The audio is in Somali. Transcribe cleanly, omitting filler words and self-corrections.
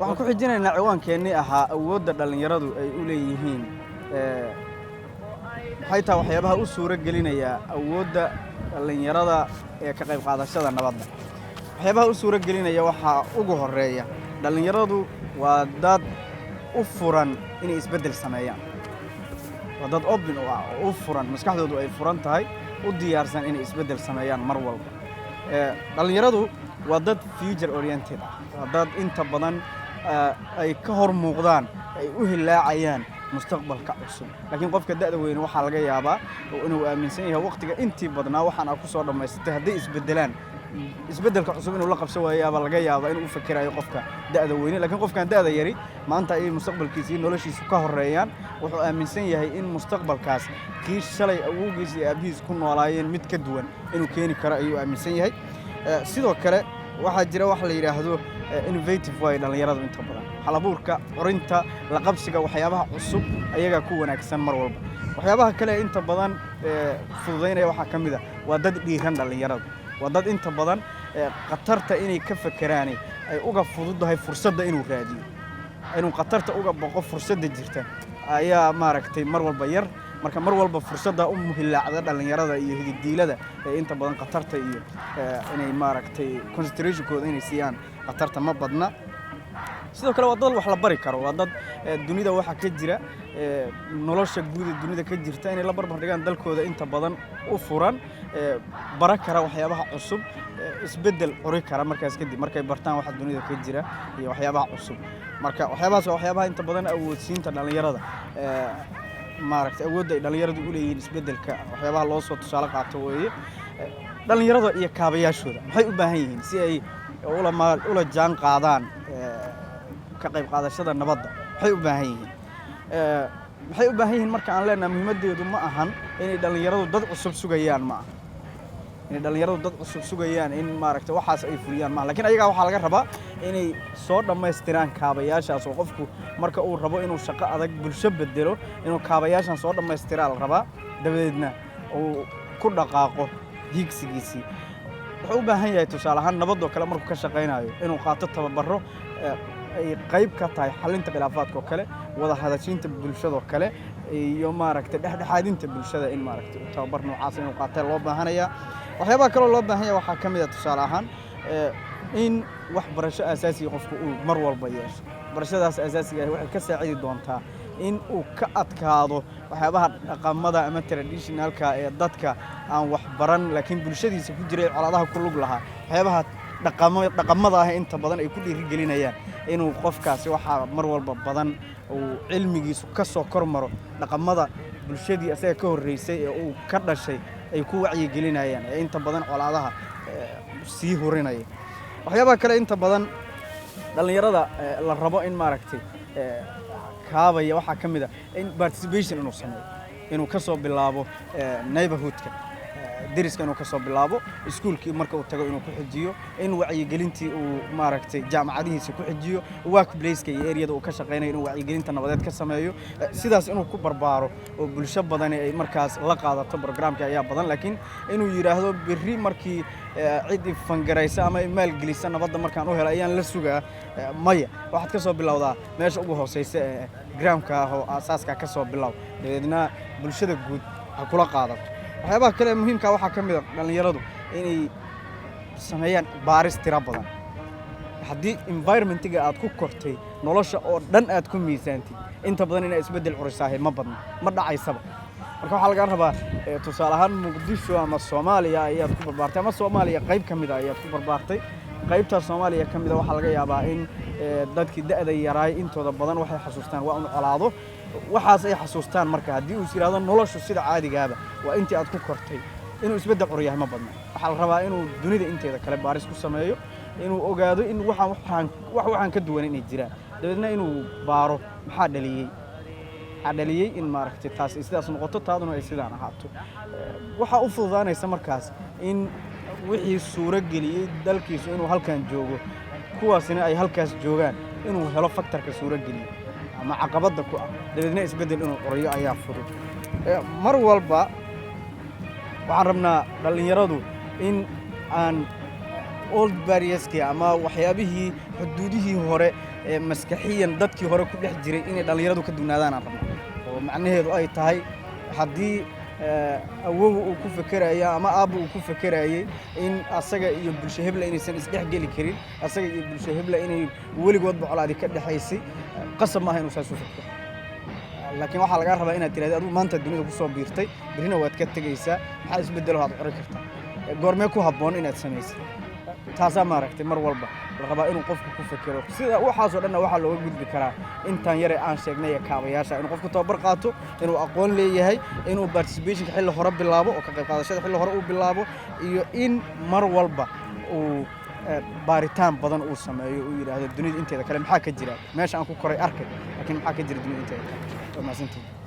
Waxaan ku xijinaynaa ciwaankeenii ahaa awoodda dhallinyaradu ay u leeyihiin. Maxay tahay waxyaabaha u suuro gelinaya awoodda dhallinyarada ee ka qayb qaadashada nabadda? Waxyaabaha u suuro gelinaya waxaa ugu horeeya, dhallinyaradu waa dad u furan inay isbeddel sameeyaan. Waa dad open u ah oo u furan, maskaxdoodu ay furan tahay, u diyaarsan inay isbeddel sameeyaan mar walba. Dhallinyaradu waa dad future oriented ah, waa dad inta badan ay ka hor muuqdaan, ay u hilaacayaan mustaqbalka cusub. Laakiin qofka da'da weyne waxaa laga yaabaa inuu aaminsan yahay waqtiga intii badnaa waxaan aa ku soo dhammaysatay, hadday isbeddelaan, isbeddelka cusub inuu la qabsan waayaabaa laga yaabaa inuu u fakerayo qofka da'da weyne. Laakiin qofkan da'da yari maanta ayay mustaqbalkiisa iyo noloshiisu ka horeeyaan. Wuxuu aaminsan yahay in mustaqbalkaas kii shalay awowgiis iyo aabbihiis ku noolaayeen mid ka duwan inuu keeni karo ayuu aaminsan yahay. Sidoo kale waxaa jira wax la yidhaahdo innovative waayo dhallinyaradu inta badan halabuurka, curinta, la qabsiga waxyaabaha cusub ayagaa ku wanaagsan mar walba. Waxyaabaha kale inta badan fududaynaya waxaa ka mid a, waa dad dhiiran. Dhallinyaradu waa dad inta badan khatarta inay ka fakeraani ay uga fududahay fursadda inuu raadiyo. Inuu khatarta uga boqo fursadda jirta ayaa, maaragtay, mar walba yar. Marka mar walba fursadda u muhilaacda dhallinyarada iyo hididiilada ee inta badan khatarta iyo inay, maaragtay, concentrationkooda inay siiyaan khatarta ma badna. Sidoo kale waa dad wax la bari karo, waa dad dunida waxa ka jira, nolosha guud ee dunida ka jirta inay la barbar dhigaan dalkooda inta badan u furan, bara kara waxyaabaha cusub, isbeddel curi kara markaas kadib markay bartaan waxa dunida ka jira iyo waxyaabaha cusub. Marka waxyaabahaas waa waxyaabaha inta badan awoodsiinta dhallinyarada, maaragtay, awoodda ay dhallinyaradu u leeyihiin isbeddelka waxyaabaha loo soo tusaale qaato weeye. Dhallinyarada iyo kaabayaashooda maxay u baahan yihiin si ay ula jaan qaadaan ka qayb qaadashada nabadda? Maxay u baahan yihiin? Maxay u baahan yihiin marka aan leenahay, muhiimaddeedu ma ahan inay dhallinyaradu dad cusub sugayaan, ma aha inay dhallinyaradu dad cusub sugayaan in, maaragtay, waxaas ay fuliyaan maaha. Lakin ayagaa waxaa laga rabaa inay soo dhammaystiraan kaabayaashaas, oo qofku marka uu rabo inuu shaqo adag bulsho bedelo, inuu kaabayaashan soo dhammaystiraa la rabaa, dabadeedna uu ku dhaqaaqo hiigsigiisii. Wuxuu u baahan yahay, tusaale ahaan, nabadoo kale markuu ka shaqaynayo inuu qaato tababaro ay qayb ka tahay xalinta khilaafaadka oo kale, wada hadashiinta bulshadoo kale iyo, maaragtay, dhexdhexaadinta bulshada, in, maaragtay, tababar noocaas inuu qaata loo baahanayaa. Waxyaabaha kaloo loo baahan yahay waxaa ka mid a, tusaale ahaan, in waxbarasho asaasiga qofku uu mar walba yeesho. Waxbarashadaas asaasiga ahi waxay ka saacidi doontaa in uu ka adkaado waxyaabaha dhaqamada ama traditionalka ee dadka aan wax baran laakiin bulshadiisa ku jiray, colaadaha ku lug lahaa, waxyaabaha dhaqamada ah inta badan ay ku dhiirigelinayaan inuu qofkaasi waxaa mar walba badan uu cilmigiisu ka soo kor maro dhaqamada bulshadii asaga ka horreysay ee uu ka dhashay ay ku wacyigelinayaan ee inta badan colaadaha sii hurinaya. Waxyaabaha kale inta badan dhallinyarada la rabo in, maaragtay, kaabaya waxaa ka mid a in participation inuu sameeyo, inuu ka soo bilaabo neighborhoodka, deriska inuu ka soo bilaabo, iskuulkii marka uu tago inuu ku xijiyo, in wacyigelintii uu, maaragtay, jaamacadihiisa ku xijiyo, workplaceka iyo areada uu ka shaqaynayo inuu wacyigelinta nabadeed ka sameeyo, sidaas inuu ku barbaaro oo bulsho badani ay markaas la qaadato programka ayaa badan. Laakiin inuu yidhaahdo berri markii cid ifangaraysa ama maalgelisa nabadda markaan u helo ayaan la sugaa, maya. Waxaad ka soo bilowdaa meesha ugu hooseysa ee groundka ah oo aasaaska ka soo bilow, dabeedna bulshada guud ha kula qaadato. Waxyaabaha kale ee muhiimka waxaa ka mid a dhallinyaradu inay sameeyaan baaris tiro badan. Haddii environmentiga aad ku kortay nolosha oo dhan aad ku miisaantid, inta badan inaa isbeddel curisaahay ma badna, ma dhacaysaba. Marka waxaa lagaa rabaa, tusaale ahaan, Muqdisho ama Soomaaliya ayaad ku barbaartay, ama Soomaaliya qayb ka mid a ayaad ku barbaartay. Qaybtaas Soomaaliya ka mid a waxaa laga yaabaa in dadkii da'da yaraay intooda badan waxay xasuustaan waa un colaado. Waxaas ay xasuustaan, marka haddii uu is yidhahdo noloshu sida caadigaaba waa intii aad ku kortay, inuu isbeddel curyahay ma badna. Waxaa la rabaa inuu dunida inteeda kale baaris ku sameeyo, inuu ogaado in waxaan waxaan wax waxaan ka duwan inay jiraan, dabeedna inuu baaro maxaa dhaliyey in, maaragtay, taas ay sidaas noqoto, taaduna ay sidaan ahaato. Waxaa u fududaanaysa markaas in wixii suuro geliyey dalkiisu inuu halkan joogo, kuwaasina ay halkaas joogaan, inuu helo factorka suuro geliyey ama caqabadda ku ah, dabeedna isbeddel inuu curiyo ayaa fudud. Mar walba waxaan rabnaa dhallinyaradu in aan old barrierskii ama waxyaabihii xuduudihii hore Maskaxiyan dadkii hore ku dhex jiray inay dhallinyaradu ka duwnaadaan aan rabnaa, oo macnaheedu ay tahay haddii awowa uu ku fekeraya ama aabba uu ku fekerayay in asaga iyo bulsho hebla inaysan isdhex geli karin, asaga iyo bulsho hebla inay weligoodba colaadi ka dhexaysay, qasab maaha inuu saas u fekero. Laakiin waxaa lagaa rabaa inaad tirahdo, adigu maanta dunida ku soo biirtay, berrina waad ka tegaysaa, maxaa isbeddelo aad cori kartaa? Goormee ku habboon inaad samaysid? Taasaa maaragtay mar walba la rabaa inuu qofku ku fekero. Sida waxaasoo dhanna waxaa looga gudbi karaa intaan yare aan sheegnay ee kaabayaasha: inuu qofku tababar qaato, inuu aqoon leeyahay, inuu participationka xilli hore bilaabo oo ka qayb qaadashada xilli hore uu bilaabo, iyo in mar walba uu baaritaan badan uu sameeyo, uu yidhaahdo, dunida inteeda kale maxaa ka jira? Meesha aan ku koray arkay, laakiin maxaa ka jira dunida inteeda kale? Waa mahadsantihin.